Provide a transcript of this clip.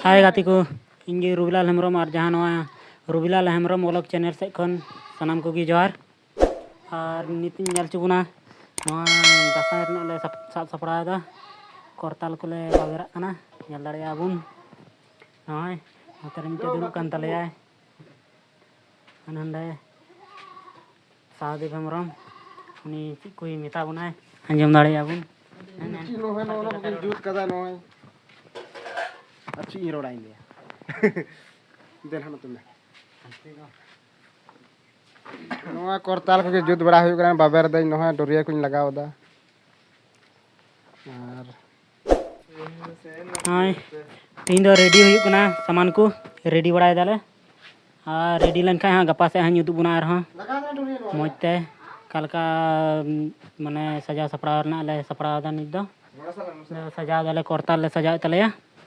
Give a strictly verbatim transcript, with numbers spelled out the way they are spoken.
ᱦᱟᱭ ᱜᱟᱛᱮ ᱠᱚ, ᱤᱧ ᱜᱮ ᱨᱚᱵᱤᱞᱟᱞ ᱦᱮᱢᱵᱨᱚᱢ, ᱟᱨ ᱡᱟᱦᱟᱸ ᱱᱚᱣᱟ ᱨᱚᱵᱤᱞᱟᱞ ᱦᱮᱢᱵᱨᱚᱢ ᱵᱞᱚᱜ ᱪᱮᱱᱮᱞ ᱥᱮᱫ ᱠᱷᱚᱱ ᱥᱟᱱᱟᱢ ᱠᱚᱜᱮ ᱡᱚᱦᱟᱨ᱾ ᱟᱨ ᱱᱤᱛ ᱤᱧ ᱧᱮᱞ ᱦᱚᱪᱚ ᱵᱚᱱᱟ ᱱᱚᱣᱟ ᱫᱟᱸᱥᱟᱭ ᱨᱮᱱᱟᱜ ᱞᱮ ᱥᱟᱯ- ᱥᱟᱵ ᱥᱟᱯᱲᱟᱣ ᱮᱫᱟ᱾ ᱠᱚᱨᱛᱟᱞ ᱠᱚᱞᱮ ᱵᱟᱵᱮᱨᱟᱜ ᱠᱟᱱᱟ, ᱧᱮᱞ ᱫᱟᱲᱮᱭᱟᱜᱼᱟ ᱵᱚᱱ᱾ ᱱᱚᱜᱼᱚᱭ ᱱᱚᱛᱮ ᱨᱮ ᱢᱤᱫᱴᱮᱡ ᱫᱩᱲᱩᱵ ᱠᱟᱱ ᱛᱟᱞᱮᱭᱟᱭ᱾ ᱟᱨ ᱱᱚᱸᱰᱮ ᱥᱟᱦᱟᱫᱮᱵ ᱦᱮᱢᱵᱨᱚᱢ, ᱩᱱᱤ ᱪᱮᱫ ᱠᱚᱭ ᱢᱮᱛᱟ ᱵᱚᱱᱟᱭ, ᱟᱸᱡᱚᱢ ᱫᱟᱲᱮᱭᱟᱜᱼᱟ ᱵᱚᱱ᱾ ᱪᱮᱫ ᱱᱚᱜᱼᱚᱭ ᱱᱚᱜᱼᱚ ᱱᱚᱣᱟ ᱠᱚᱵᱚᱱ ᱡᱩᱛ ᱠᱟᱫᱟ ᱱᱚᱜᱼᱚᱭ᱾ ᱟᱨ ᱪᱮᱫ ᱤᱧ ᱨᱚᱲᱟ ᱤᱧ ᱫᱚ? ᱫᱮᱱ ᱦᱟᱸᱜ ᱱᱚᱛᱮ ᱢᱮ᱾ ᱱᱚᱣᱟ ᱠᱚᱨᱛᱟᱞ ᱠᱚᱜᱮ ᱡᱩᱛ ᱵᱟᱲᱟ ᱦᱩᱭᱩᱜ ᱠᱟᱱᱟ, ᱵᱟᱵᱮᱨ ᱫᱟᱹᱧ, ᱱᱚᱜᱼᱚᱭ ᱰᱚᱨᱤᱭᱟᱹ ᱠᱚᱧ ᱞᱟᱜᱟᱣ ᱮᱫᱟ᱾ ᱟᱨ ᱦᱳᱭ, ᱛᱮᱦᱮᱧ ᱫᱚ ᱨᱮᱰᱤ ᱦᱩᱭᱩᱜ ᱠᱟᱱᱟ, ᱥᱟᱢᱟᱱ ᱠᱚ ᱨᱮᱰᱤ ᱵᱟᱲᱟᱭ ᱫᱟᱞᱮ᱾ ᱟᱨ ᱨᱮᱰᱤ ᱞᱮᱱᱠᱷᱟᱱ ᱦᱟᱸᱜ ᱜᱟᱯᱟ ᱥᱮᱫ ᱦᱟᱸᱜ ᱩᱫᱩᱜ ᱵᱚᱱᱟ ᱟᱨᱦᱚᱸ ᱢᱚᱡᱽ ᱛᱮ, ᱚᱠᱟ ᱞᱮᱠᱟ ᱢᱟᱱᱮ ᱥᱟᱡᱟᱣ ᱥᱟᱯᱲᱟᱣ ᱨᱮᱱᱟᱜ ᱞᱮ ᱥᱟᱯᱲᱟᱣ ᱮᱫᱟ᱾ ᱱᱤᱛ ᱫᱚ ᱥᱟᱡᱟᱣ ᱫᱟᱞᱮ, ᱠᱚᱨᱛᱟᱞ ᱞᱮ ᱥᱟᱡᱟᱣᱮᱫ ᱛᱟᱞᱮᱭᱟ᱾